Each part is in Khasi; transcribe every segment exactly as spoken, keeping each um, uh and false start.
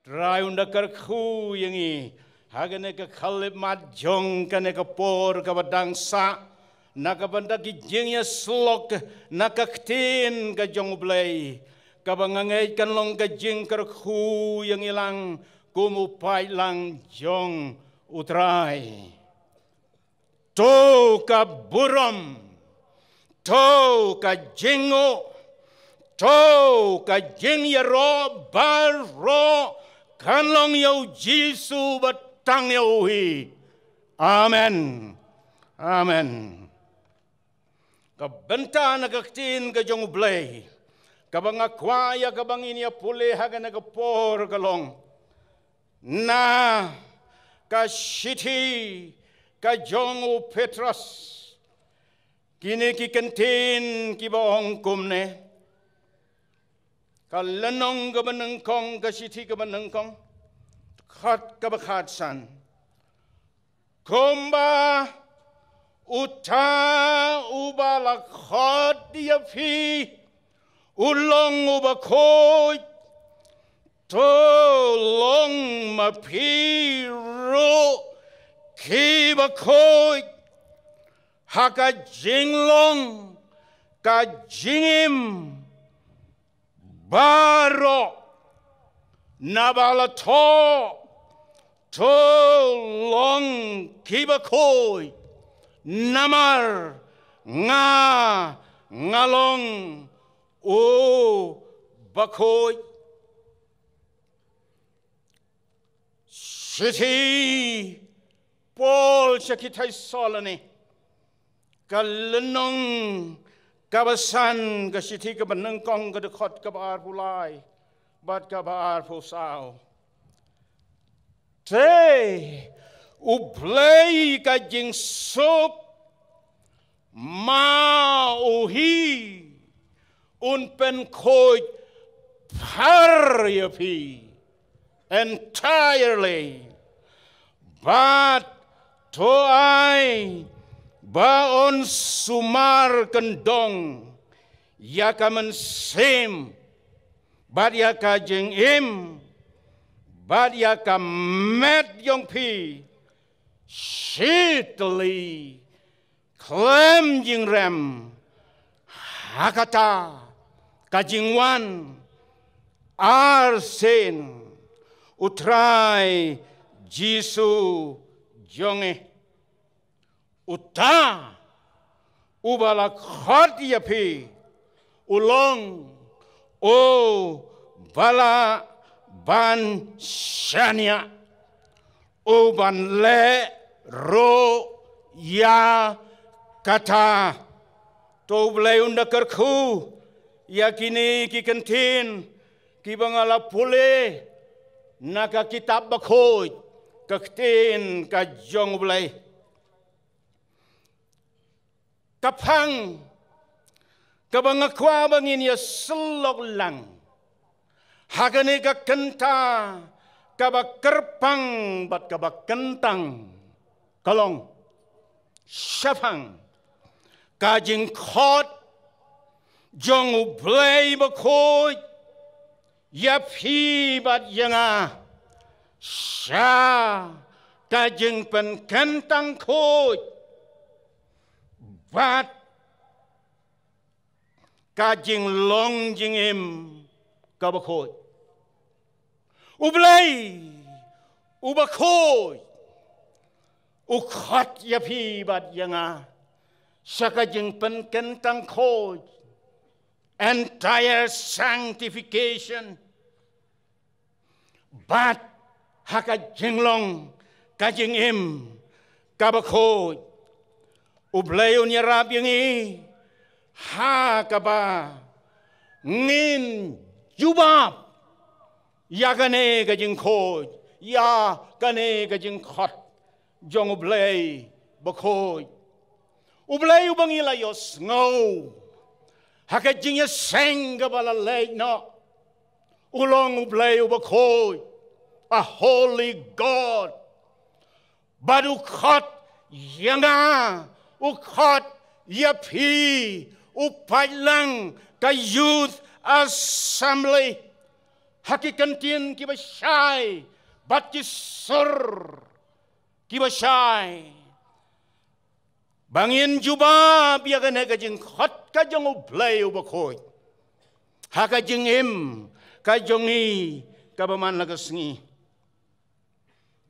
Trai un da kyrkhu ïa ngi ha kane ka khyllipmat jong kane ka por kaba dang sah, na ka bynta ki jingïasyllok na ka ktien ka jong U Blei, kaba nga ngeit kan long ka jingkyrkhu ïa ngi lang kum u paidlang jong U Trai. To ka burom, to ka jingnguh, to ka jingïaroh baroh kan long ïa U Jisu bad tang ïa U hi. Amen. Amen. Ka bynta na ka ktien ka jong U Blei kaba nga kwah ïa kaba ngin ïa pule ha kane ka por ka long na ka shithi ka jong u Petros. Kine ki kyntien kiba ong kumne. Ka lynnong kaba nyngkong, ka shithi kaba nyngkong, dkhot kaba khatsan. Kumba uta uba la khot ïa phi u long u bakhuid, to long ma phi ruh ki bakhuid ha ka jinglong ka jingim baroh, naba la thoh, to long ki bakhuid, namar nga nga long u bakhuid. Shithi Paul sha ki Thessaloni, ka lynnong kaba san, ka shithi kaba nyngkong, ka dkhot kaba arphew lai bad kaba arphew saw. Te U Blei ka jingsuk ma u hi un pynkhuid phar ïa phi entirely. Bad to ai ba un sumar kyndong ïa ka mynsiem bad ïa ka jingim bad ïa ka met jong phi shi tylli khlem jingrem ha kata ka jingwan arsien U Trai Jisu jong ngi. Uta uba la khot ïa phi u long uba lah ban shaniah, u ban leh ruh ïa kata. To U Blei un da kyrkhu ïa kine ki kyntien kiba nga la pule na ka kitab bakhuid, ka ktien ka jong U Blei. Ka phang kaba nga kwah ba ngin ïa syllok lang ha kane ka kynta kaba kyrpang bad kaba kyntang ka long shaphang ka jingkhot jong U Blei bakhuid ïa phi bad ïa nga sha ka jingpynkyntang khuid bad ka jinglong jingim kaba khuid. U Blei uba khuid u khot ïa phi bad ïa nga sha ka jingpynkyntang khuid, entire sanctification. Bad ha ka jinglong ka jingim kaba khuid U Blei un ïarap ïa ngi ha kaba ngin jubab ïa kane ka jingkhuid, ïa kane ka jingkhot jong U Blei bakhuid. U Blei uba ngi la ïohsngew ha ka jingïaseng kaba la leit noh u long U Blei uba khuid, a holy God. Bad u khot ïa nga, u khot ïa phi, u paidlang ka Youth Assembly ha ki kyntien kiba shai bad ki sur kiba shai, ba ngin jubab ïa kane ka jingkhot ka jong U Blei uba khuid ha ka jingim ka jong ngi kaba man la ka sngi.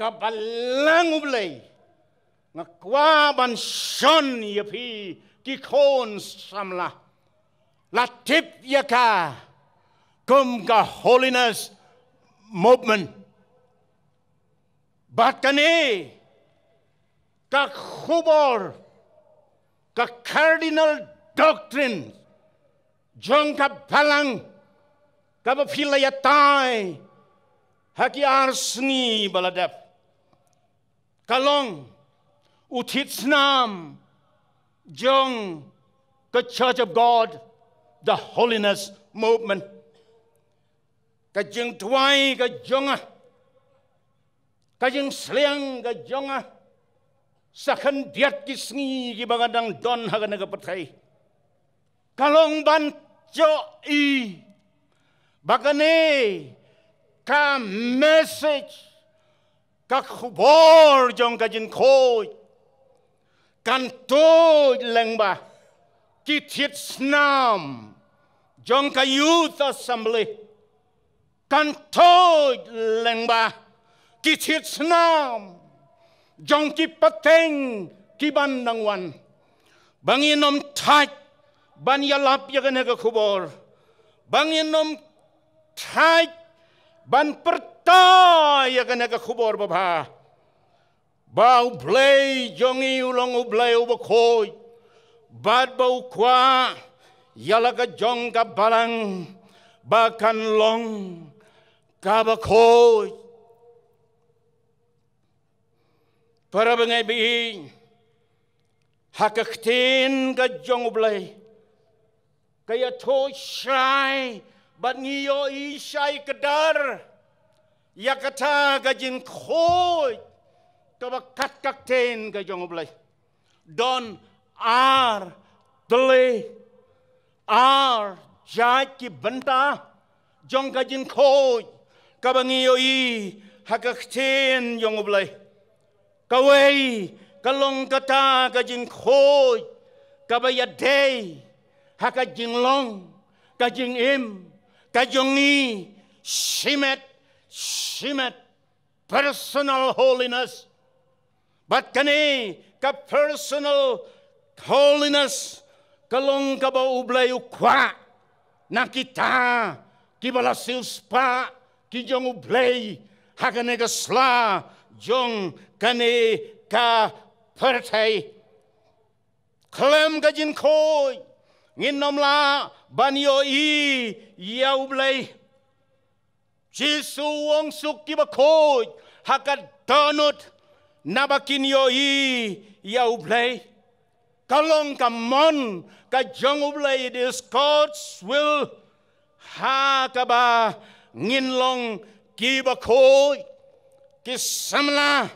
Ka Balang U Blei, nga kwah ban shon ïa phi ki khun samla, la tip ïa ka kum ka Holiness Movement. Bad kane ka khubor, ka cardinal doctrine jong ka Balang, kaba phi la ïatai ha ki ar sngi ba la dep, ka long u thied snam jong ka Church of God, the Holiness Movement. Ka jingduwai ka jong nga, ka jingsliang ka jong nga, sa khyndiat ki sngi kiba nga dang don ha kane ka pyrthei, ka long ban ïohi ba kane ka message, ka khubor jong ka jingkhuid, kan tuid lyngba ki thied snam jong ka Youth Assembly, kan tuid lyngba ki thied snam jong ki pateng kiban dang wan. Ba ngin ym thait ban ïalap ïa kane ka khubor, ba ngin ym thait ban pyrta ïa kane ka khubor babha, ba U Blei jong ngi u long U Blei uba khuid, bad ba u kwah ïa la ka jong ka Balang ba kan long kaba khuid. Para bangeit ba ïeit, ha ka ktien ka jong U Blei, ka ïathuh shai bad ngi ïohi shai kdar ïa kata ka jingkhuid kaba kat ka ktien ka jong U Blei. Don ar tylli, ar jait ki bynta jong ka jingkhuid kaba ngi ïohi ha ka ktien jong U Blei. Kawei ka long kata ka jingkhuid kaba ïadei ha ka jinglong, ka jingim ka jong ngi shimet shimet, personal holiness. Bad kane ka personal holiness ka long kaba U Blei u kwah na kita kiba la siewspah ki jong U Blei ha kane ka sla jong kane ka pyrthei. Khlem ka jingkhuid ngin ym lah ban ïohi ïa U Blei. Jisu u ong, suk kiba khuid ha ka dohnud, naba kin ïohi ïa U Blei. Ka long ka mon ka jong U Blei, it is God's will, ha kaba ngin long kiba khuid. Ki samla,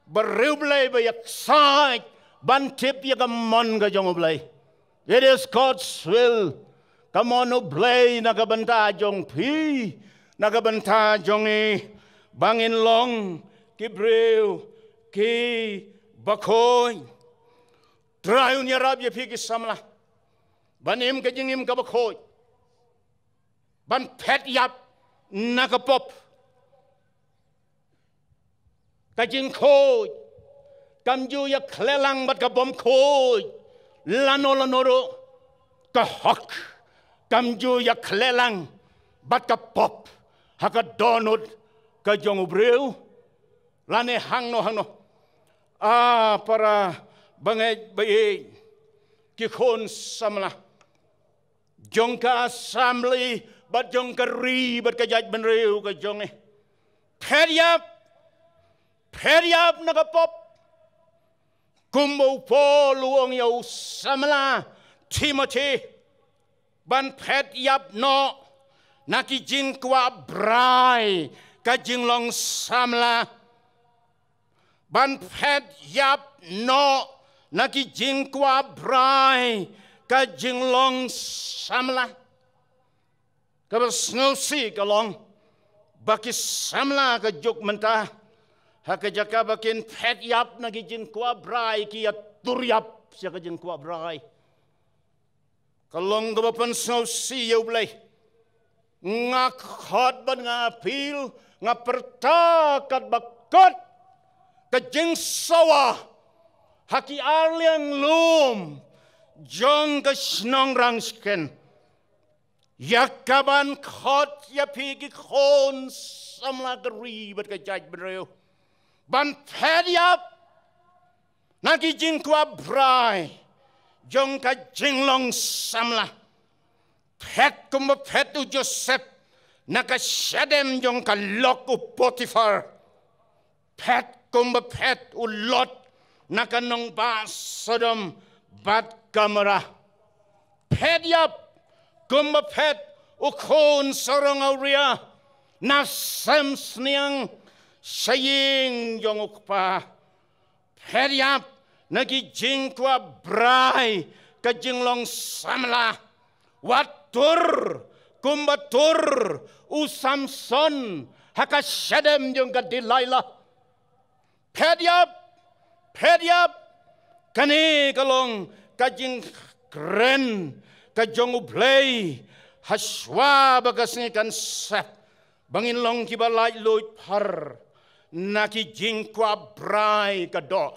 briew Blei ba ïaksaid ban tip ïa ka mon ka jong U Blei. It is God's will. Ka mon U Blei na ka bynta jong phi, na ka bynta jong ngi, ba ngin long ki briew kiba khuid. Trai un ïarap ïa phi ki samla ban im ka jingim kaba khuid, ban phet ïap na ka pop. Ka jingkhuid kam ju ïakhleh lang bad ka bymkhuid lano lano ruh. Ka hok kam ju ïakhleh lang bad ka pop ha ka dohnud ka jong u briew lane hangno hangno. A para bangeit ba ïeit, ki khun samla jong ka assembly bad jong ka ri bad ka jaitbynriew ka jong ngi, phet ïap, phet ïap na ka pop. Kumba u Paul u ong ïa u samla Timothy, ban phet ïap noh na ki jingkwah brai ka jinglong samla. Ban phet ïap noh na ki jingkwah brai ka jinglong samla. Kaba sngewsih ka long ba ki samla ka juk mynta ha ka jaka ba kin phet ïap na ki jingkwah brai, ki ïa tur ïap sha ka jingkwah brai. Ka long kaba pynsngewsih ïa U Blei. Nga khot bad nga appeal, nga pyrta katba kut ka jingsawa ha ki arliang lum jong ka shnong Rangshken. Ïa kaban khot ïa phi ki khun samla ka ri bad ka jaitbynriew ban phet ïap na ki jingkwah brai jong ka jinglong samla. Phet kumba phet u Joseph na ka shadem jong ka lok u Potiphar. Phet kumba phet u Lot na ka nongbah Sodom bad Gomorrah. Phet ïap kumba phet u khun sarong awria na sem sniang sha ïing jong u kpa. Phet ïap na ki jingkwah brai ka jinglong samla. Wat tur kumba tur u Samson ha ka shadem jong ka Delilah. Phet ïap, phet ïap. Kane ka long ka jingkren ka jong U Blei ha shuwa ba ka sngi kan sep, ba ngin long kiba laitluid phar na ki jingkwah brai ka doh,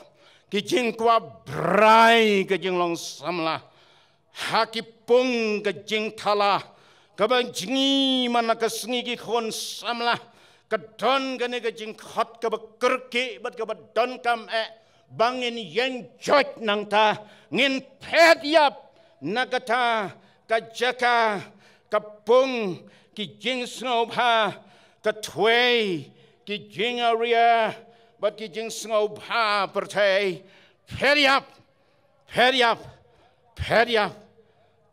ki jingkwah brai ka jinglong samla. Ha ki pung ka jingthala kaba jngi man la ka sngi ki khun samla, ka don kane ka jingkhot kaba kyrkieh bad kaba donkam eh ba ngin ïeng joit nangta, ngin phet ïap na kata ka jaka, ka pung ki jingsngewbha, ka thwei ki jingawria bad ki jingsngewbha pyrthei. Phet ïap, phet ïap, phet ïap.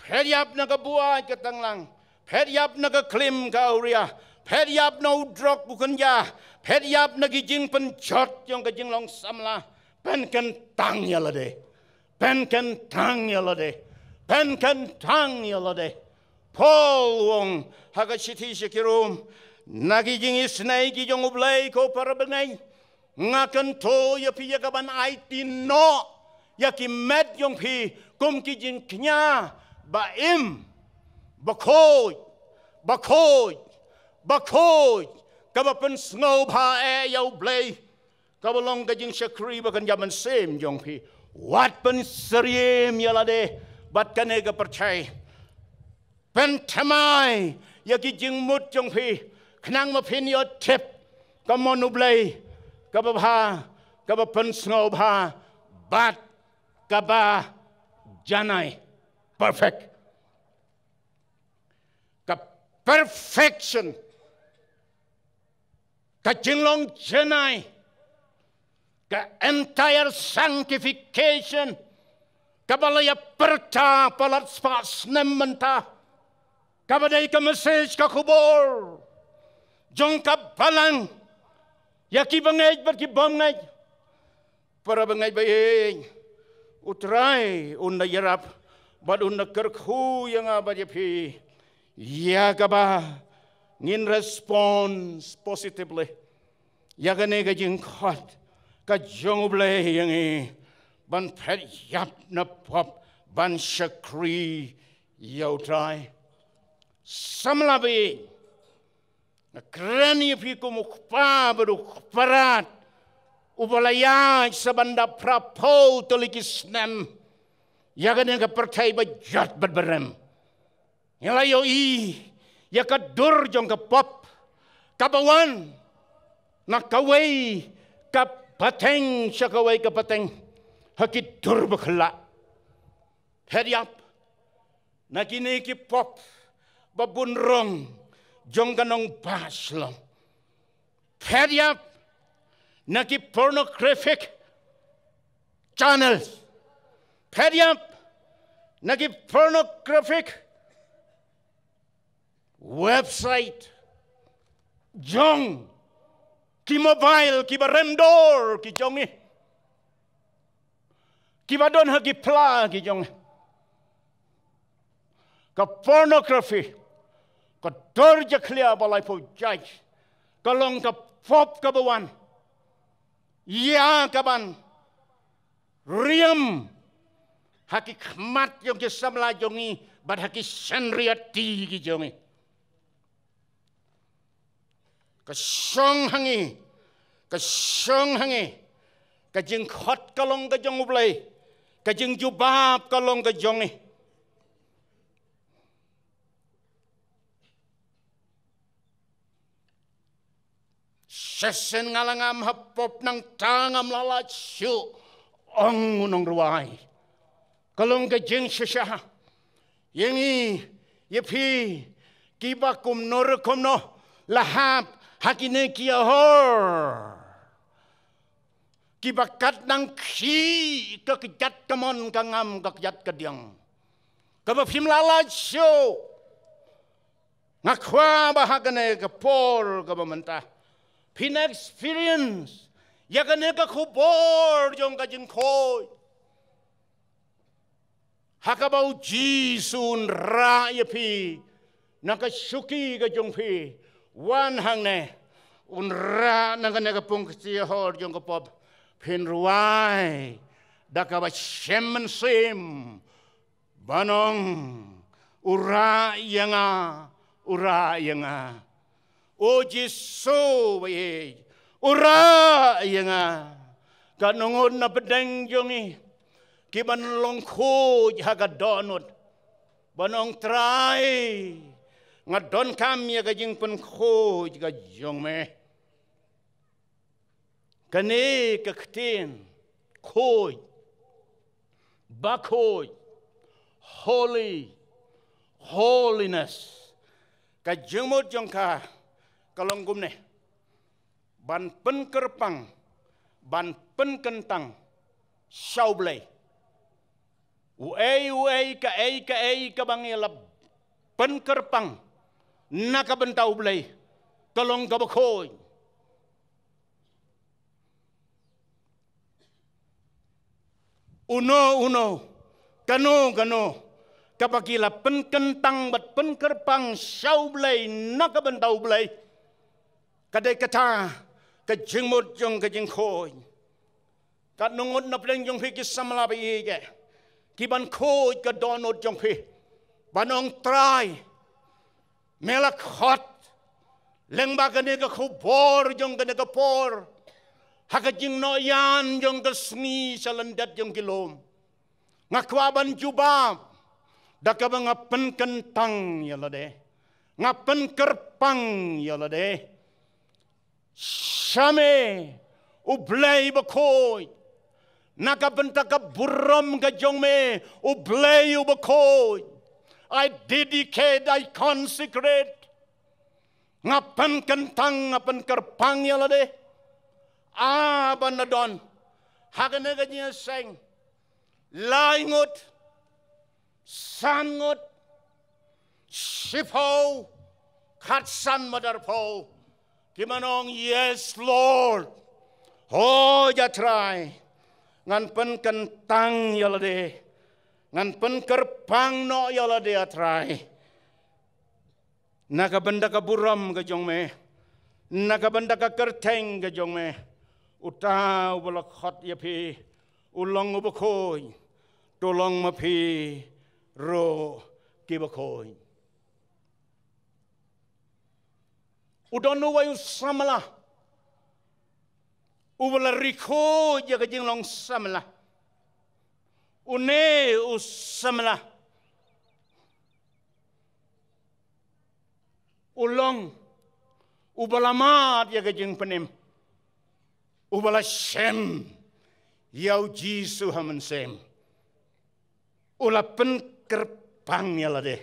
Phet ïap na ka buaid ka tanglang. Phet ïap na ka klim ka awria. Phet ïap na u drok u kynja. Phet ïap na ki jingpynjot jong ka jinglong samla. Pynkyntang ïa lade. Pynkyntang ïa lade. Pynkyntang ïa lade. Paul u ong ha ka shithi sha ki Rom, na ki jingisynei ki jong U Blei, ko para bangeit, nga kyntu ïa phi ïa kaban aiti noh ïa ki met jong phi kum ki jingkñia ba im, ba khuid, ba khuid, ba khuid, kaba pynsngewbha eh ïa U Blei, kaba long ka jingshakri ba kynja mynsiem jong phi. Wat pynsyriem ïa lade bad kane ka pyrthei. Pynthymmai ïa ki jingmut jong phi khnang ba phin ïoh tip ka mon U Blei kaba bha, kaba pynsngewbha bad kaba janai. Perfect. Ka perfection, ka jinglong janai, ka entire sanctification kaba la ïa pyrta palat spah snem mynta, kaba dei ka message, ka khubor jong ka Balang ïa ki bangeit bad ki bym ngeit. Para bangeit ba ïeit, U Trai un da ïarap bad un da kyrkhu ïa nga bad ïa phi ïa kaba ngin response positively ïa kane ka jingkhot ka jong U Blei ïa ngi ban phet ïap na pop, ban shakri ïa U Trai. Samla ba ïeit, nga kren ïa phi kum u kpa bad u kparad uba la ïaid sa ban da phra phew tylli ki snem ïa kane ka pyrthei ba jot bad ba rem. Ngi la ïohi ïa ka dur jong ka pop kaba wan na kawei ka pateng sha kawei ka pateng ha ki dur ba khlaiñ. Phet ïap na kine ki pop ba bun rong jong ka nongbah Shillong. Phet ïap na ki pornographic channels. Phet ïap na ki pornographic website jong ki mobile kiba rem dor ki jong ngi, kiba don ha ki pla ki jong ngi. Ka pornography, ka dur jakhlia ba laiphew jait, Ka long ka pop kaba wan ïa kaban riam ha ki khmat jong ki samla jong ngi bad ha ki shen riati ki jong ngi. Ka shong ha ngi, ka shong ha ngi, ka jingkhot ka long ka jong U Blei, ka jingjubab ka long ka jong ngi. Shisien nga la ngam ha pop nangta ngam la lait shuh, ong u nongrwai. Ka long ka jingshisha ïa ngi ïa phi kiba kumno re kumno la hap ha kine ki ahor kiba kat nang khih ka kjat ka mon ka ngam ka kjat ka diang kaba phim la lait shuh. Nga kwah ba ha kane ka por kaba mynta phin experience ïa kane ka khubor jong ka jingkhuid ha kaba U Jisu un rah ïa phi na ka shuki ka jong phi. Wan hangne, un rah na kane ka pung ka sihor jong ka pop, phin rwai da kaba shem mynsiem ban ong, u rah ïa nga, u rah ïa nga. O Jisu ba ïeit, u rah ïa nga. Katno ngut na pdeng jong ngi kiban long khuid ha ka dohnud ban ong, Trai, nga donkam ïa ka jingpynkhuid ka jong me. Kane ka ktien khuid, ba khuid, holy, holiness, ka jingmut jong ka ka long kumne: ban pynkyrpang, ban pynkyntang sha U Blei. Uei uei, kaei kaei kaba ngi la pynkyrpang na ka bynta U Blei ka long kaba khuid. Uno uno, kano kano kaba ki la pynkyntang bad pynkyrpang sha U Blei na ka bynta U Blei, ka dei kata ka jingmut jong ka jingkhuid. Katno ngut na pdeng jong phi ki samla ba ïeit, kiban khuid ka dohnud jong phi ban ong, Trai, me la khot lyngba kane ka khubor jong kane ka por, ha ka jingnoh ïan jong ka sngi sha lyndet jong ki lum. Nga kwah ban jubab da kaba nga pynkyntang ïa lade, nga pynkyrpang ïa lade sha me, U Blei bakhuid, na ka bynta ka burom ka jong me, U Blei uba khuid. I dedicate, I consecrate. Nga pynkyntang, nga pynkyrpang ïa lade. Ah, ban da don ha kane ka jingïaseng lai ngut, san ngut, shiphew, khatsan, madan arphew kiban ong, Yes, Lord. Hooid, A Trai, ngan pynkyntang ïa lade, ngan pynkyrpang noh ïa lade, A Trai, na ka bynta ka burom ka jong me, na ka bynta ka kyrteng ka jong me. Uta uba la khot ïa phi u long uba khuid, to long ma phi ruh kiba khuid. U don uwei u samla uba la ri khuid ïa ka jinglong samla. Une u samla u long uba la mad ïa ka jingpynim, uba la shem ïa U Jisu ha mynsiem. U la pynkyrpang ïa lade,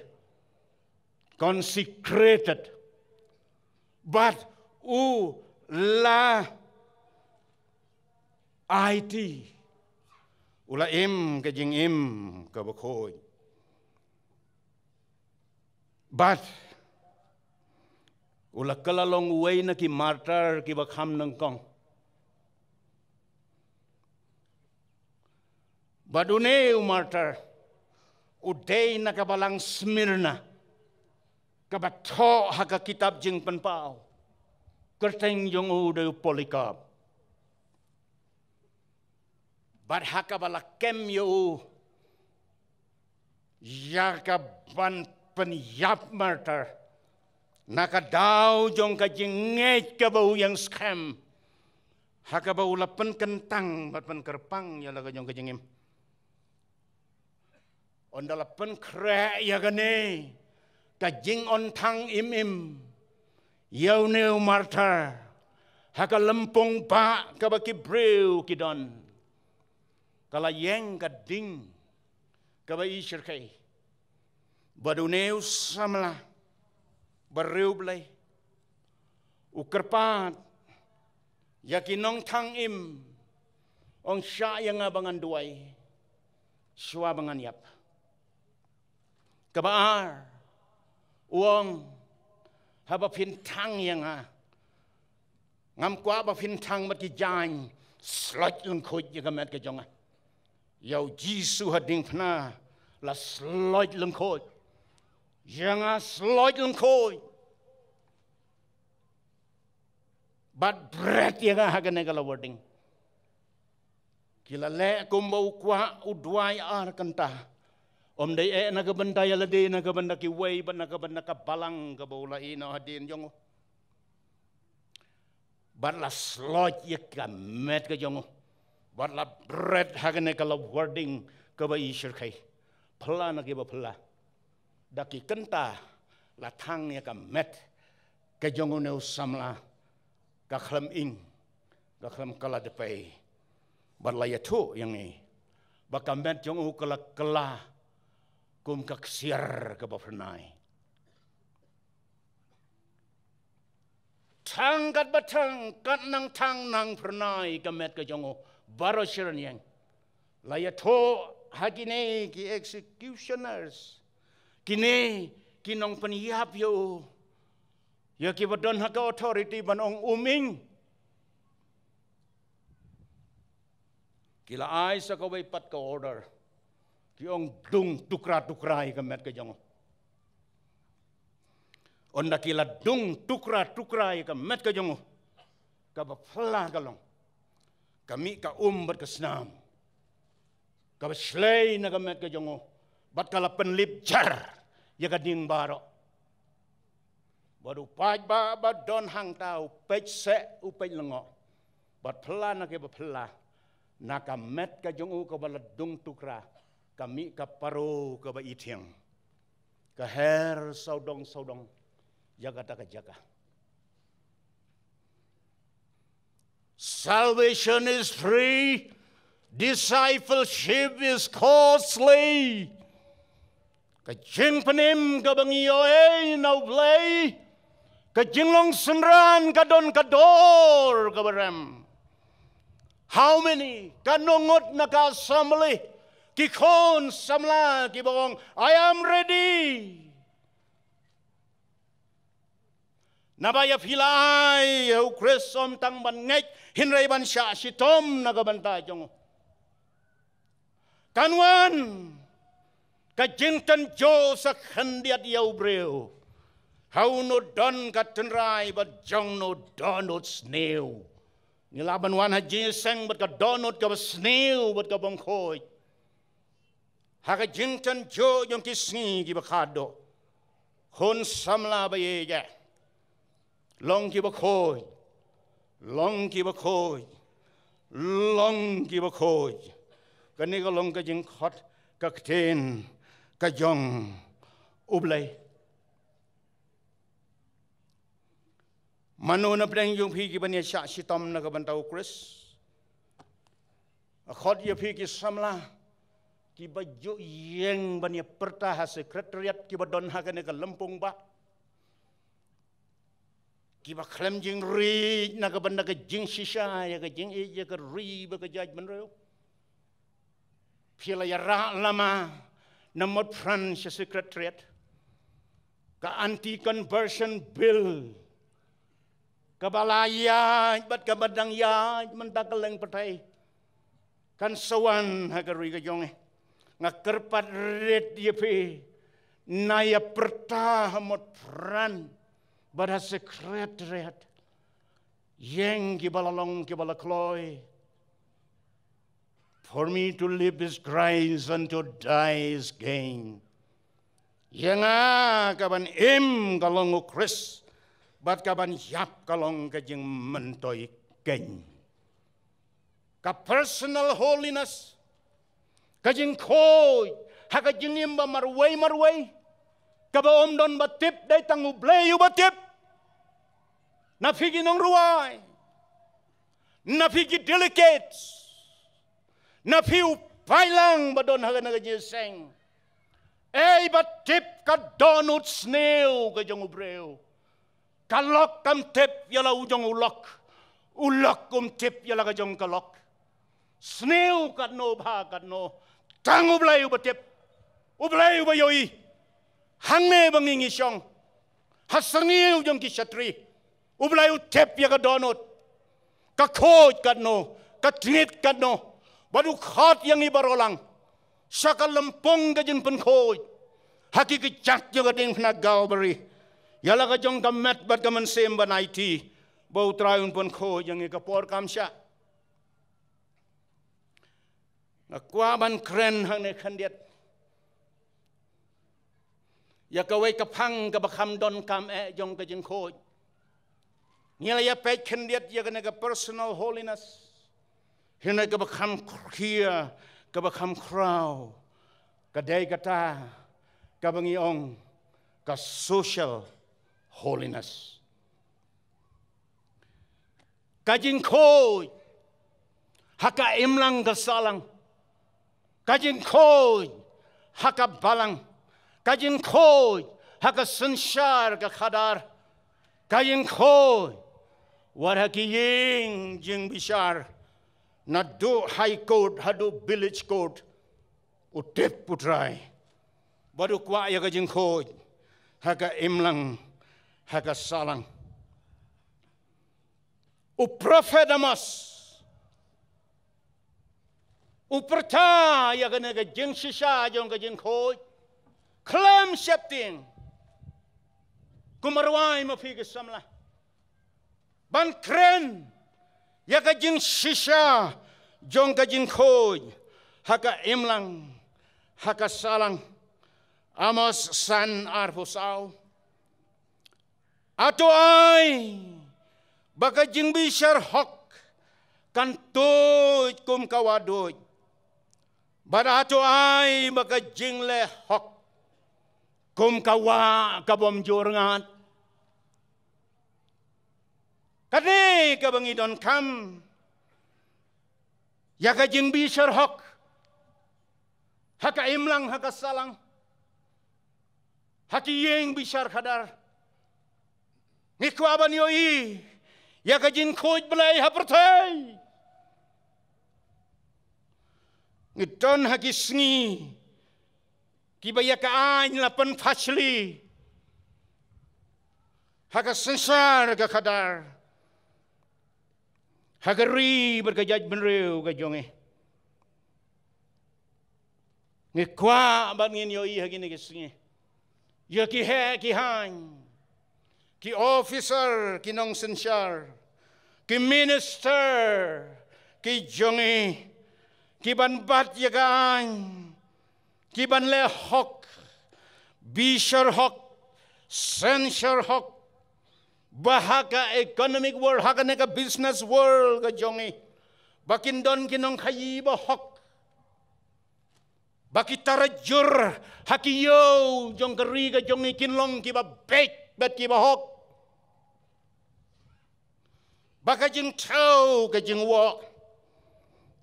consecrated, bad u la aiti, u la im ka jingim kaba khuid. Bad u la kylla long uwei na ki martyr kiba kham nyngkong. Bad une u martyr u dei na ka balang Smyrna kaba thoh ha ka kitab Jingpynpaw. kyrteng jong u dei u Polycarp. Bad ha kaba la kem ïa u ïa ka ban pynïap martyr na ka daw jong ka jingngeit kaba u ïeng skhem, ha kaba u la pynkyntang bad pynkyrpang ïa la ka jong ka jingim. Ynda la pynkhreh ïa kane ka jingong thang im im ïa une u martyr ha ka lympung bah kaba ki briew ki don, ka la ïeng ka ding kaba i shyrkhei. Bad une u samla ba riewblei u kyrpad ïa ki nongthang im, ong, shah ïa nga ba ngan duwai shuwa ba ngan ïap. Kaba ar, u ong, haba phin thang ïa nga, ngam kwah ba phin thang bad ki jaiñ. Sloit lyngkhuid ïa ka met ka jong nga. Ïa u Jisu ha diengphna la sloit lyngkhuid ïa nga, sloit lyngkhuid. Bad bret ïa nga ha kane ka lawar ding. Ki la leh kumba u kwah, u duwai ar kynta. Ym dei eh na ka bynta ïa lade, na ka bynta kiwei bad na ka bynta ka balang kaba u la ïehnoh hadien jong u. Bad la sloit ïa ka met ka jong u. Bad la bret ha kane ka lawar ding kaba i shyrkhei. Phylla na kiba phylla, da ki kynta la thang ïa ka met ka jong une u samla, ka khlem ing, ka khlem kylla dpei. Bad la ïathuh ïa ngi ba ka met jong u ka la kylla kum ka ksiar kaba phyrnai. Thang katba thang, kat nang thang nang phyrnai ka met ka jong u. Baroh shi rynïeng. La ïathuh ha kine ki executioners, kine ki nongpynïap ïa u, ïa kiba don ha ka authority ban ong um ing, ki la ai sa kawei pat ka order. Ki ong, dung tukra tukra ïa ka met ka jong u. Ynda ki la dung tukra tukra ïa ka met ka jong u, kaba phylla ka long, ka mih ka um bad ka snam kaba shlei na ka met ka jong u, bad ka la pynlip jar ïa ka ding baroh. Bad u paidbah ba don hangta u peit seh, u peit lyngngoh. Bad phylla na kiba phylla, na ka met ka jong u kaba la dung tukra, ka mih ka paro kaba ithiang, ka her sawdong sawdong ïa kata ka jaka. Salvation is free, discipleship is costly. Ka jingpynim kaba ngi ïoh ei na U Blei, ka jinglong synran ka don ka dor kaba rem. How many, katno ngut na ka assembly, ki khun samla kiba ong, I am ready. Naba ïa phi la ai ïa U Khrist, ym tang ban ngeit hynrei ban shah shitom na ka bynta jong u. Kan wan ka jingtynjuh sa khyndiat ïa u briew ha uno don ka tynrai bad jong uno dohnud sniew. Ngi lah ban wan ha jingïaseng bad ka dohnud kaba sniew bad ka bym khuid. Ha ka jingtynjuh jong ki sngi kiba khadduh, khun samla ba ïeit, long kiba khuid, long kiba khuid, long kiba khuid. Kane ka long ka jingkhot ka ktien ka jong U Blei. Mano na pdeng jong phi kiban ïa shah shitom na ka bynta U Khrist? Khot ïa phi ki samla kiba ju ïeng ban ïa pyrta ha secretariat, kiba don ha kane ka lympung bah, kiba khlem jingrit na ka bynta ka jingshisha ïa ka jingïeit ïa ka ri bad ka jaitbynriew. Phi la ïa rah lama na Motphran sha secretariat. Ka anti conversion bill kaba la ïaid bad kaba dang ïaid mynta ka leng pyrthei kan sa wan ha ka ri ka jong ngi. Nga kyrpad rit ïa phi, na ïa pyrta ha Motphran bad ha secretariat. Ïeng ki ba la long ki ba la kloi. For me to live is Christ and to die is gain. Ïa nga ka ban im ka long u Khrist, bad ka ban ïap ka long ka jingmyntoi keiñ. Ka personal holiness, ka jingkhuid ha ka jingim ba marwei marwei, ka ba ym don ba tip, dei tang U Blei u ba tip. Na phi ki nongrwai, na phi ki delegates, na phi u paidlang ba don ha kane ka jingïaseng, ei ba tip ka dohnud sniew ka jong u briew. Ka lok kam tip ïa la u jong u lok, u lok um tip ïa la ka jong ka lok. Sniew katno bha katno, tang U Blei u ba tip, U Blei u ba ïohi. Hangne ba ngi ngi shong ha sniew jong ki shatri, U Blei u tip ïa ka dohnud, ka khuid katno, ka tngit katno, bad u khot ïa ngi baroh lang sha ka lympung ka jingpynkhuid ha ki kjat jong ka diengphna Kalbari, ïa la ka jong ka met bad ka mynsiem ban aiti, ba U Trai un pynkhuid ïa ngi. Ka por kam shah. Nga kwah ban kren hangne khyndiat ïa kawei ka phang ka ba kham donkam eh jong ka jingkhuid. Ngi la ïa peit khyndiat ïa kane ka personal holiness, hynrei ka ba kham khia, ka ba kham khraw, ka dei kata ka ba ngi ong ka social holiness. Ka jingkhuid ha ka imlang ka sahlang, ka jingkhuid ha ka balang, ka jingkhuid ha ka synshar ka khadar, ka jingkhuid wat ha ki ïing jingbishar, naduh High Court haduh Village Court, u tip U Trai. Bad u kwah ïa ka jingkhuid ha ka imlang, ha ka sahlang. U prophet Amos u pyrta ïa kane ka jingshisha jong ka jingkhuid. Khlem sheptieng, kum u rwai ma phi ki samla, ban kren ïa ka jingshisha jong ka jingkhuid ha ka imlang, ha ka sahlang. Amos san arphew saw. Hato ai ba ka jingbishar hok kan tuid kum ka wah duid, bad hato ai ba ka jingleh hok kum ka wah ka bym ju rngat? Kane ka ba ngi donkam ïa ka jingbishar hok ha ka imlang, ha ka sahlang, ha ki ïing bishar khadar. Ngi kwah ban ïohi ïa ka jingkhuid Blei ha pyrthei. Ngi don ha ki sngi ki ba ïa ka aiñ la pynpasli ha ka synshar ka khadar, ha ka ri bad ka jaitbynriew ka jong ngi. Ngi kwah ban ngin ïohi ha kine ki sngi ïa ki heh ki haiñ, ki officer, ki nongsynshar, ki minister ki jong ngi, ki ban bat ïa ka aiñ, ki ban leh hok, bishar hok, synshar hok, ba ha ka economic world, ha kane ka business world ka jong ngi, ba kin don ki nongkhaïi ba hok, ba ki tarajur ha ki ïew jong ka ri ka jong ngi kin long ki ba beit bad ki ba hok. Ba ka jingthew, ka jingwah,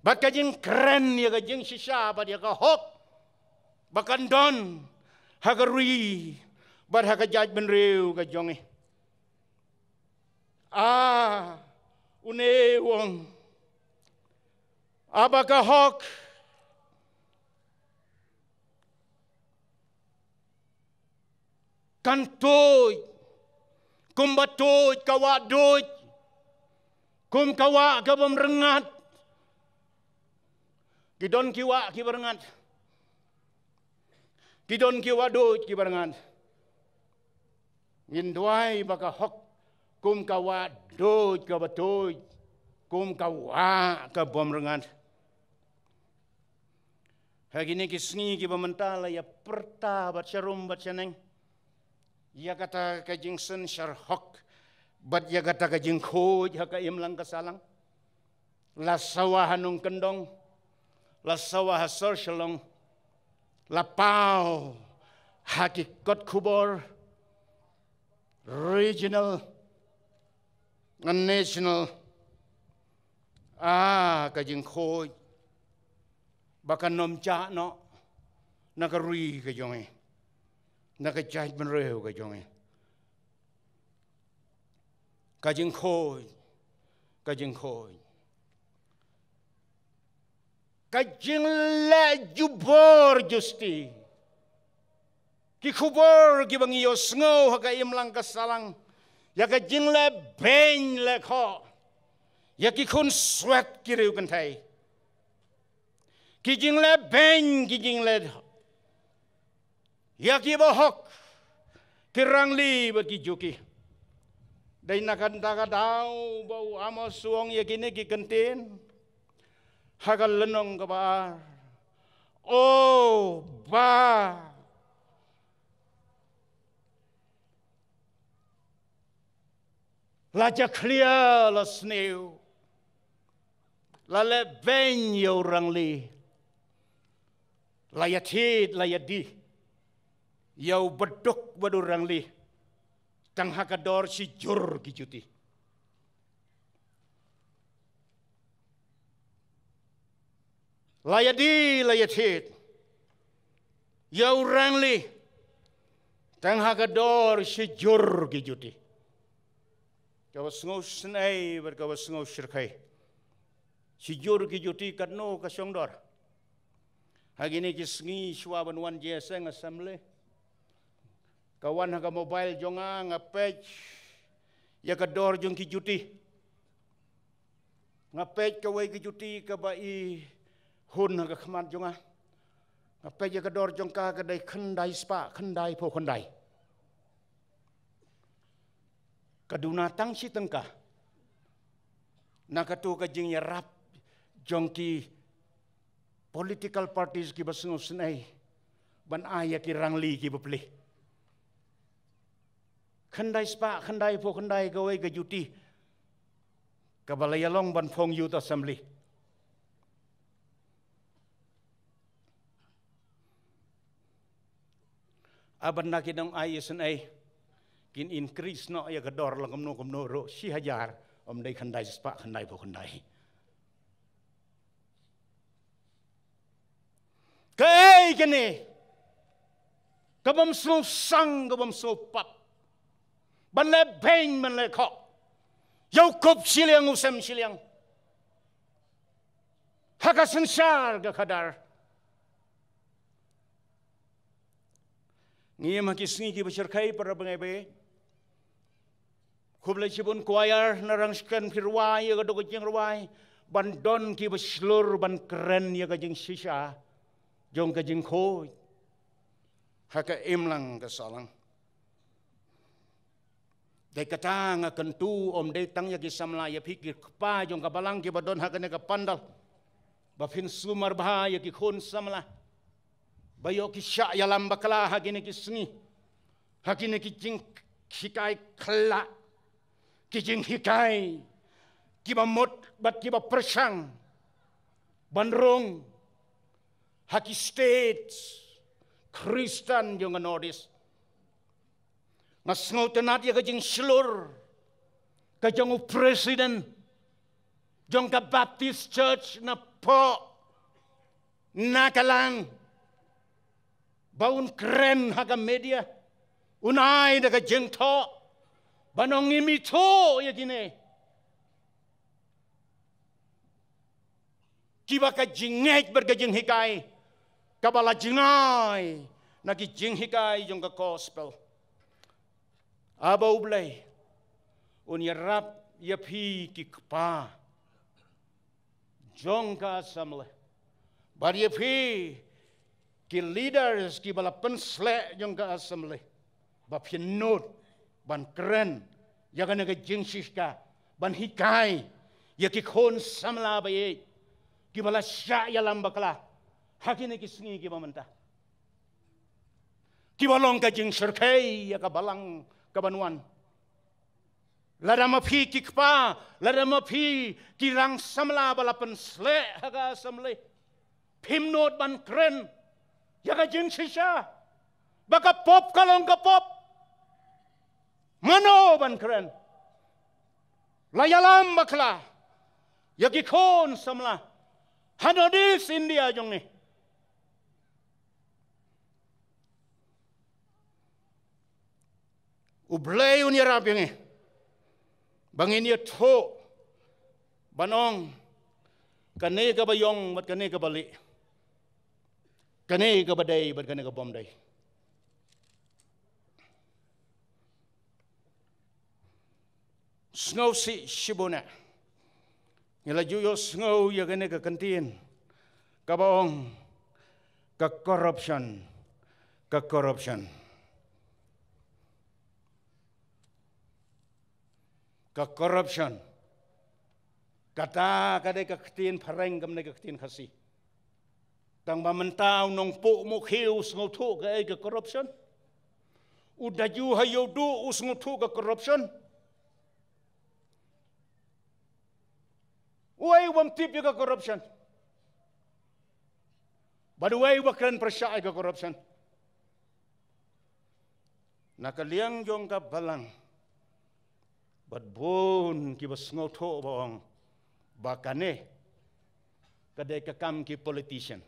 bad ka jingkren ïa ka jingshisha bad ïa ka hok ba kan don ha ka ri bad ha ka jaitbynriew ka jong ngi. Ah, une u ong, ah, ba ka hok kan tuid kumba tuid ka wah duid, kum ka wah ka bym rngat. Ki don ki wah ki ba rngat, ki don ki wah duid ki ba rngat. Ngin duwai ba ka hok kum ka wah duid kaba tuid, kum ka wah ka bym rngat. Ha kine ki sngi kiba mynta la ïa pyrta bad sharum bad shaneng ïa kata ka jingsynshar hok bad ïa kata ka jingkhuid ha ka imlang ka sahlang. La sawa ha nongkyndong, la sawa ha sor Shillong, la paw ha ki kot khubor regional and national. Ah, ka jingkhuid ba kan ym jah noh na ka ri ka jong ngi, na ka jaitbynriew ka jong ngi. Ka jingkhuid, ka jingkhuid. Ka jingleh jubor justi. Ki khubor kiba ngi ïohsngew ha ka imlang ka sahlang ïa ka jingleh beiñ leh khoh ïa ki khun swet ki riewkynthei. Ki jingleh beiñ, ki jingleh ïa kiba hok, ki rangli bad ki juki. Dei na kata ka daw ba u Amos u ong ïa kine ki kyntien ha ka lynnong kaba ar. O ba la jakhlia la sniew, la leh beiñ ïa u rangli, la ïa thied, la ïa die ïa u baduk bad u rangli tang ha ka dor shi jur ki juti. La ïa die, la ïa thied ïa u rangli tang ha ka dor shi jur ki juti. Kaba sngewsynei bad kaba sngewshyrkhei. Shi jur ki juti katno ka shong dor. Ha kine ki sngi shuwa ban wan jingïaseng assembly, ka wan ha ka mobile jong nga, nga peit ïa ka dor jong ki juti. Nga peit kawei ka juti kaba i hun ha ka khmat jong nga. Nga peit ïa ka dor jong ka, ka dei khyndai spah khyndai phew khyndai. Ka duna tang shi tyngka na katu ka jingïarap jong ki political parties kiba sngewsynei ban ai ïa ki rangli kiba plie. Khyndai spah khyndai phew khyndai kawei ka juti kaba la ïalong ban phong Youth Assembly. Haba na ki nongai isynei kin increase noh ïa ka dor la kumno kumno ruh, shi hajar, ym dei khyndai spah khyndai phew khyndai. Kaei kane ka bym sngewsang, ka bym sngewpap ban leh beiñ, ban leh khoh ïa u kup shiliang u sem shiliang ha ka synshar ka khadar. Ngi ïa ma ki sngi kiba shyrkhei para bangeit ba khublei shibun choir na Rangshken phi rwai ïa ka dok ka jingrwai ban don kiba shlur ban kren ïa ka jingshisha jong ka jingkhuid ha ka imlang ka sahlang. Dei kata nga kyntu ym dei tang ïa ki samla, ïa phi ki kpa jong ka balang kiba don ha kane ka pandal ba phin sumar bha ïa ki khun samla ba ïoh ki shah ïalam bakla ha kine ki sngi, ha kine ki jinghikai khyllah, ki jinghikai kiba mut bad kiba pyrshang ban rung ha ki state Khristan jong ka North East. Nga sngewtynnat ïa ka jingshlur ka jong u president jong ka Baptist Church na pdeng na ka lang ba un kren ha ka media, un ai da ka jingthoh ba ngi ngim ithuh ïa kine kiba ka jingngeit bad ka jinghikai kaba la jngai na ki jinghikai jong ka gospel. Haba U Blei un ïarap ïa phi ki kpa jong ka assembly bad ïa phi ki leaders kiba la pynsleh jong ka assembly ba phin nud ban kren ïa kane ka jingshisha ban hikai ïa ki khun samla ba ïeit kiba la shah ïalam bakla ha kine ki sngi kiba mynta, kiba long ka jingshyrkhei ïa ka balang kaban wan. Lada ma phi ki kpa, lada ma phi ki rang samla ba la pynsleh ha ka assembly, phim nud ban kren ïa ka jingshisha ba ka pop ka long ka pop. Mano ban kren? La ïalam bakla ïa ki khun samla ha North East India jong ngi. U Blei un ïarap ïa ngi ba ngin ïathuh ban ong kane kaba ïong bad kane kaba lieh, kane kaba dei bad kane ka bym dei. Sngewsih shibun eh, ngi la ju ïohsngew ïa kane ka kyntien kaba ong ka corruption, ka corruption, ka corruption. Kata ka dei ka ktien phareng, kam dei ka ktien Khasi. Tang ba mynta u nongpoh mukhiew u sngewthuh kaei ka corruption. U daju ha Ïewduh u sngewthuh ka corruption. Uei u bym tip ïa ka corruption? Bad uei uba kren pyrshah ïa ka corruption? Na ka liang jong ka balang bad bun kiba sngewthuh ba ong ba kane ka dei ka kam ki politicians.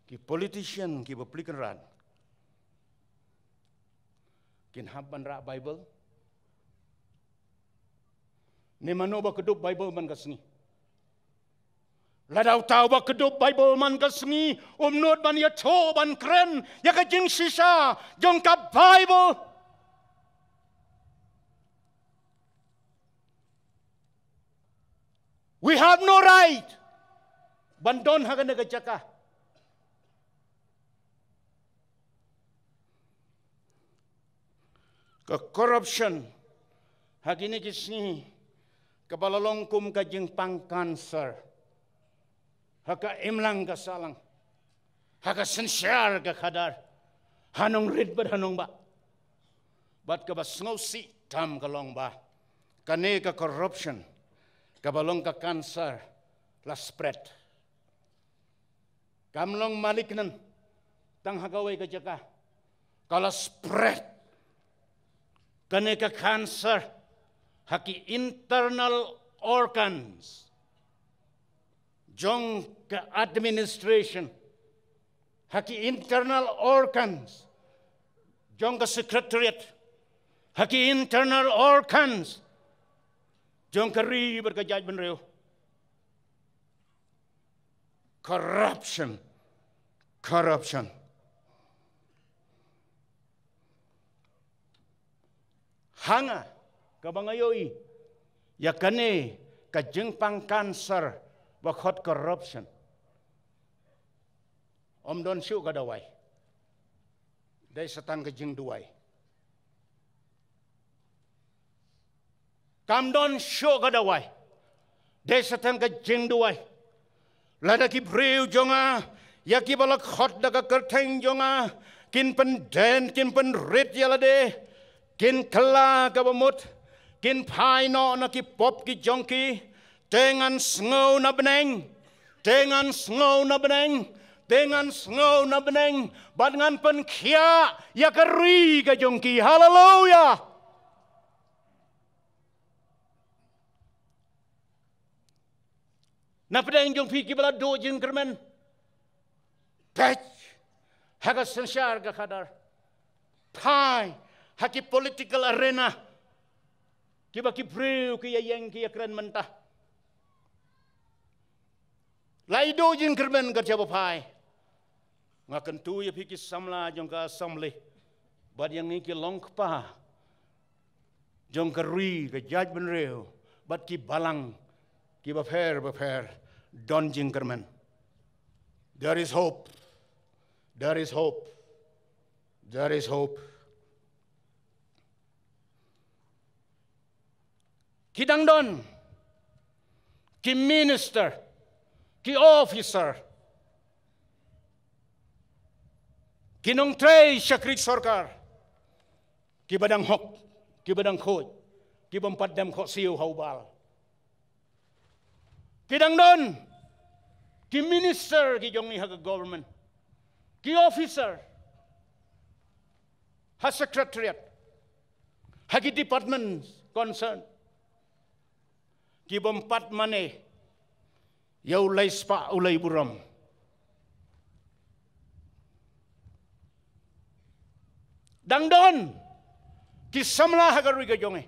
Ki politician kiba pli kynrad kin hap ban rah Bible? Ne mano ba kdup Bible man ka sngi? Lada uta uba kdup Bible man ka sngi um nud ban ïathuh ban kren ïa ka jingshisha jong ka Bible. We have no right ban don ha kane ka jaka. Ka corruption ha kine ki sngi kaba la long kum ka jingpang cancer ha ka imlang ka sahlang, ha ka synshar ka khadar, ha nongrit bad ha nongbah. Bad kaba sngewsih tam ka long ba kane ka corruption kaba long ka cancer la spread. Kam long malignant tang ha kawei ka jaka, ka la spread kane ka cancer ha ki internal organs jong ka administration, ha ki internal organs jong ka secretariat, ha ki internal organs jong ka ri bad ka jaitbynriew. Corruption, corruption. Ha nga, kaba nga ïohi ïa kane ka jingpang cancer ba khot corruption, ym don shuh ka dawai. Dei sa tang ka jingduwai. Kam don shuh ka dawai. Dei sa tang ka jingduwai. Lada ki briew jong nga, ïa kiba la khot da ka kyrteng jong nga, kin pynden, kin pynrit ïa lade, kin kylla kaba mut, kin phai noh na ki pop ki jong ki, te ngan sngew na bneng, te ngan sngew na bneng, te ngan sngew na bneng bad ngan pynkhiah ïa ka ri ka jong ki. Haleluya. Na pdeng jong phi kiba la duh jingkyrmen, peit ha ka synshar ka khadar, phai ha ki political arena kiba ki briew ki ïa ïeng ki ïa kren mynta. La i duh jingkyrmen ka jaba phai. Nga kyntu ïa phi ki samla jong ka assembly bad ïa ngi ki longkpa jong ka ri ka jaitbynriew bad ki balang kiba pher ba pher, don jingkyrmen. There is hope. There is hope. There is hope. Ki dang don ki minister, ki officer, ki nongtrei shakri sorkar, kiba dang hok, kiba dang khuid, kibym pat dem khohsiew ha u bal. Ki dang don ki minister ki jong ngi ha ka government, ki officer ha secretariat, ha ki department concern, kibym pat mane ïa u lei spah u lei burom. Dang don ki samla ha ka ri ka jong ngi,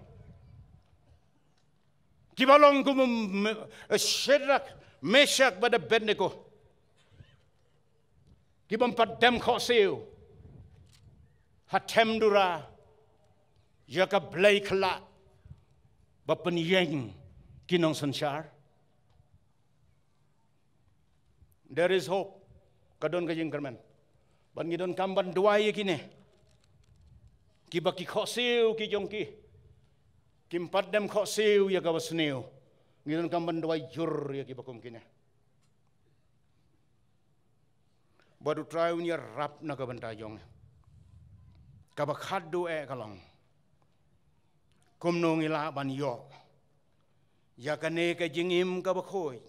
kiba long kum Me-, Shadrach, Meshach bad Abednego, kibym pat dem khohsiew ha them dura ïa ka blei khyllah ba pynïeng ki nongsynshar. There is hope. Ka don ka jingkyrmen. Bad ngi donkam ban duwai ïa kine, kiba ki khohsiew ki jong ki, kim pat dem khohsiew ïa kaba sniew. Ngi donkam ban duwai jur ïa kiba kum kine. Bad U Trai un ïarap na ka bynta jong ngi. Kaba khadduh eh ka long, kumno ngi lah ban ïoh ïa kane ka jingim kaba khuid?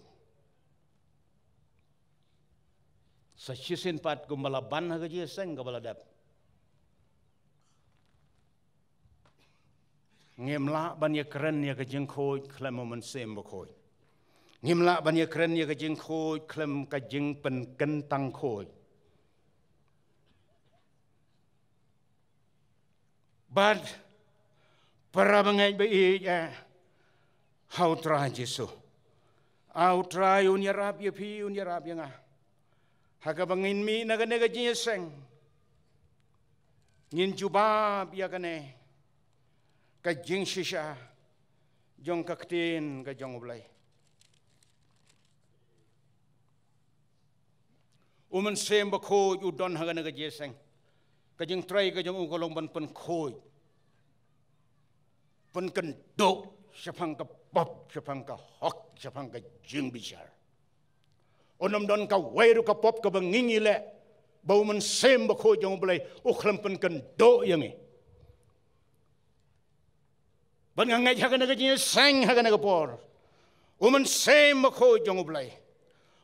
Sa shisien pat kumba la ban ha ka jingïaseng kaba la dep, ngim lah ban ïakren ïa ka jingkhuid khlem U Mynsiem Bakhuid. Ngim lah ban ïakren ïa ka jingkhuid khlem ka jingpynkyntang khuid. Bad para bangeit ba ïeit, eh, ha U Trai Jisu. Ah, U Trai un ïarap ïa phi, un ïarap ïa nga. Ha kaba ngin mih na kane ka jingïaseng, ngin jubab ïa kane ka jingshisha jong ka ktien ka jong U Blei. U Mynsiem Bakhuid u don ha kane ka jingïaseng. Ka jingtrei ka jong u ka long ban pynkhuid, pynkynduh shaphang ka pop, shaphang ka hok, shaphang ka jingbishar. Unym don kawei ruh ka pop kaba ngi ngi leh ba U Mynsiem Bakhuid jong U Blei u khlem pynkynduh ïa ngi. Bad nga ngeit ha kane ka jingïaseng, ha kane ka por, U Mynsiem Bakhuid jong U Blei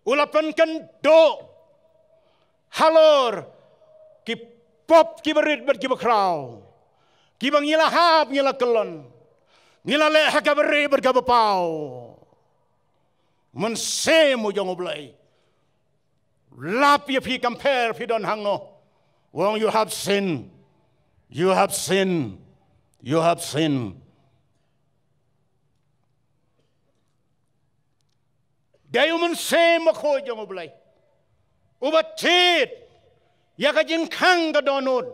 u la pynkynduh halor ki pop kiba rit bad kiba khraw, kiba ngi la hap, ngi la kyllon, ngi la leh ha kaba rieh bad kaba paw. U Mynsiem u jong U Blei lap ïa phi, kam pher phi don hangno. U ong, "You have sinned. You have sinned. You have sinned." Dei U Mynsiem Bakhuid jong U Blei uba thied ïa ka jingkhang ka dohnud,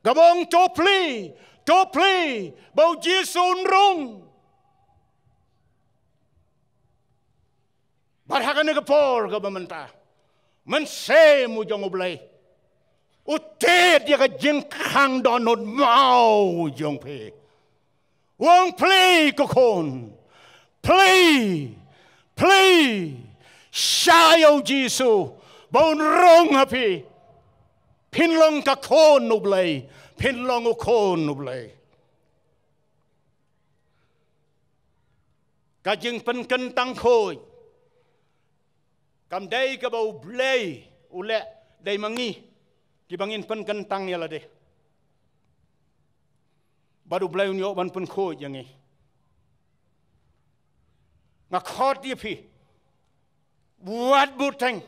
kaba ong, "To plie, to plie, ba U Jisu un rung." Bad ha kane ka por kaba mynta, Mynsiem u jong U Blei u thied ïa ka jingkhang dohnud maw jong phi. U ong, "Plie, ko khun. Plie, plie. Shah ïa U Jisu ba un rung ha phi. Phin long ka khun U Blei. Phin long u khun U Blei." Ka jingpynkyntang khuid kam dei kaba U Blei u leh, dei ma ngi kiba ngin pynkyntang ïa lade. Bad U Blei un ïoh ban pynkhuid ïa ngi. Nga khot ïa phi, wat bteng,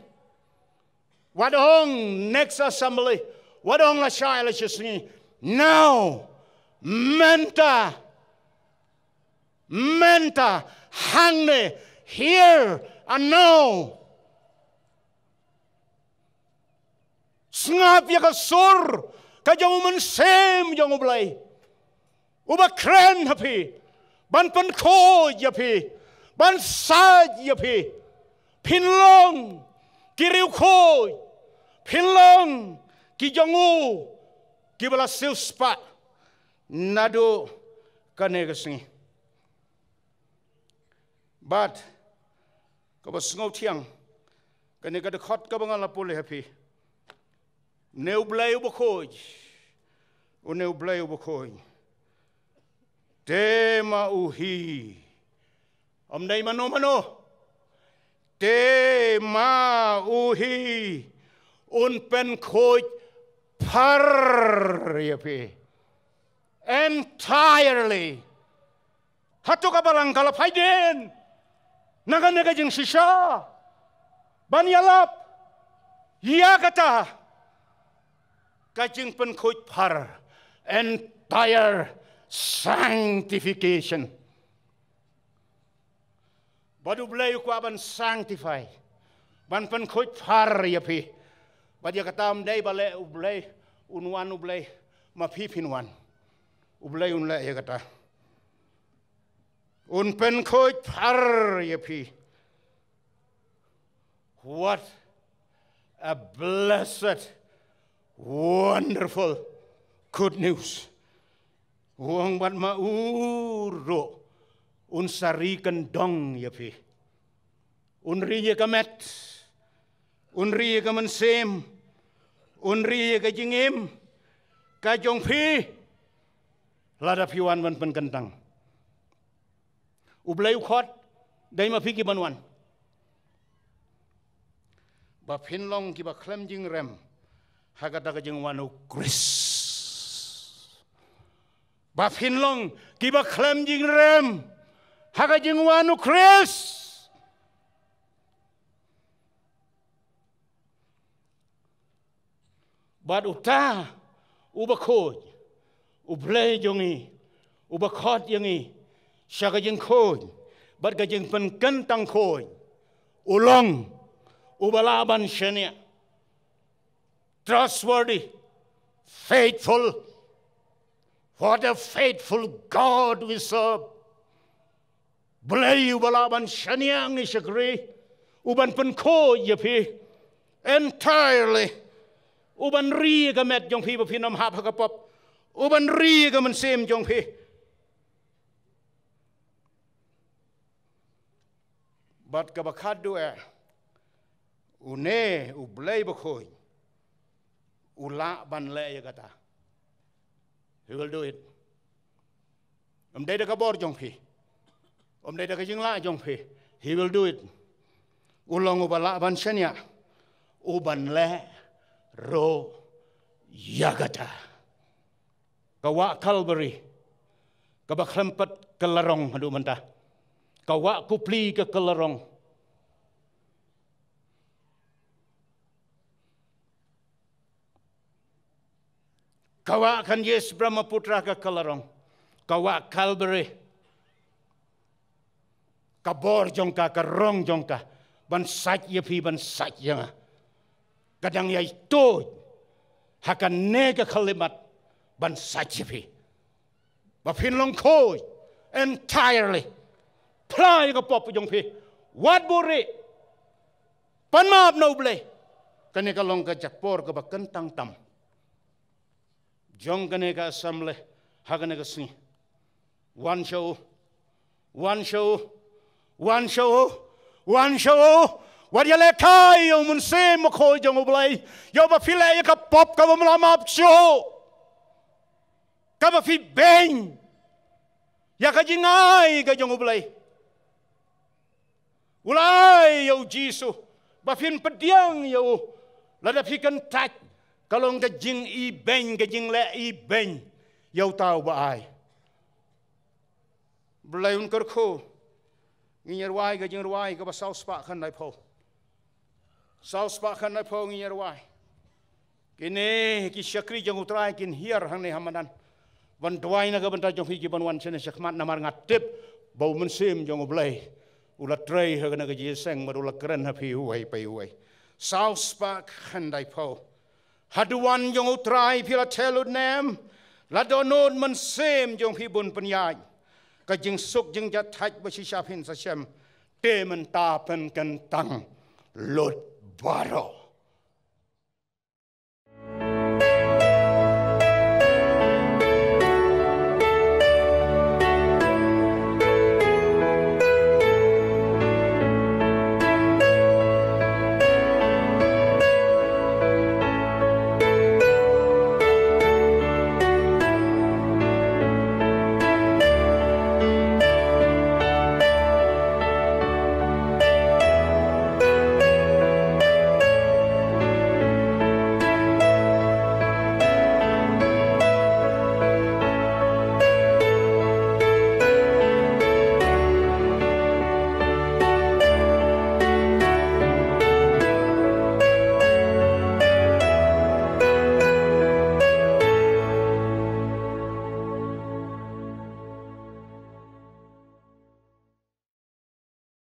wat ong next assembly, wat ong lashai lashisngi. Now, mynta, mynta, hangne, here and now. Sngap ïa ka sur ka jong U Mynsiem jong U Blei uba kren ha phi, ban pynkhuid ïa phi, ban sait ïa phi. Phin long ki riewkhuid, Phin long ki jong u kiba la siewspah naduh kane ka sngi. Bad kaba sngewthiang, kane ka dkhot kaba nga la pule ha phi, une U Blei uba khuid, une U Blei uba khuid, te ma u hi, ym dei mano mano, te ma u hi un pynkhuid phar ïa phi. Entirely. Hato ka Balang ka la phaidien na kane ka jingshisha ban ïalap ïa kata ka jingpynkhuid phar, entire sanctification. Bad U Blei u kwah ban sanctify, ban pynkhuid phar ïa phi. Bad ïa kata ym dei ba leh U Blei, un wan U Blei ma phi phin wan. U Blei un leh ïa kata, un pynkhuid phar ïa phi. What a blessed, wonderful good news. U ong bad ma u ruh un sa ri kyndong ïa phi. Un ri ïa ka met, un ri ïa ka mynsiem, un ri ïa ka jingim ka jong phi, lada phi wan ban pynkyntang. U Blei u khot, dei ma phi ki ban wan, ba phin long kiba khlem jingrem ha kata ka jingwan U Khrist. Ba phin long kiba khlem jingrem ha ka jingwan U Khrist. Bad uta uba khuid, U Blei jong ngi, uba khot ïa ngi sha ka jingkhuid bad ka jingpynkyntang khuid, u long uba lah ban shaniah. Trustworthy, faithful. What a faithful God we serve. Blei uba lah ban shaniah ngi shakri, u ban pynkhuid ïa phi entirely, u ban ri ka met jong phi ba phin ym hap ha ka pop, u ban ri ka mynsiem jong phi. Bad kaba khadduh eh, une U Blei bakhuid u lah ban leh ïa kata. He will do it. Ym dei da ka bor jong phi, ym dei da ka jinglah jong phi. He will do it. U long uba lah ban shaniah, u ban leh ruh ïa kata. Ka wah Calvary kaba khlem pat ka la rong haduh mynta. Ka wah Kupli ka ka la rong. Ka wah Ganges Brahmaputra ka ka la rong. Ka wah Calvary. Ka bor jong ka, ka rong jong ka, ban sait ïa phi, ban sait ïa nga. Ka dang ïai tuid ha kane ka khyllipmat ban sait ïa phi, ba phin long khuid entirely. Phla ïa ka pop jong phi. Wat buhrieh. Pan map na U Blei. Kane ka long ka jaka por kaba kyntang tam jong kane ka assembly ha kane ka sngi. Wan sha u, wan sha u, wan sha u, wan sha u. Wat ïalehkai ïa u Mynsiem Bakhuid jong U Blei, ïa uba phi leh ïa ka pop kaba ym lah map shuh, kaba phi beiñ ïa ka jingai ka jong U Blei. U la ai ïa U Jisu ba phin pdiang ïa u. Lada phi kyntait, ka long ka jingibeiñ, ka jingleh ibeiñ ïa uta uba ai. Blei un kyrkhu. Ngin ïa rwai ka jingrwai kaba saw spah khyndai phew. Saw spah khyndai phew ngin ïa rwai. Kine ki shakri jong U Trai kin hiar hangne ha madan ban duwai na ka bynta jong phi ki ban wan shane shakhmat, namar nga tip ba U Mynsiem jong U Blei u la trei ha kane ka jingïaseng bad u la kren ha phi uwei pa uwei. Saw spah khyndai phew. Ha duwan jong U Trai phi la theh lut ne em? La dohnud mynsiem jong phi bun pynïaid? Ka jingsuk jingjahthait ba shisha phin sa shem, te mynta pynkyntang lut baroh.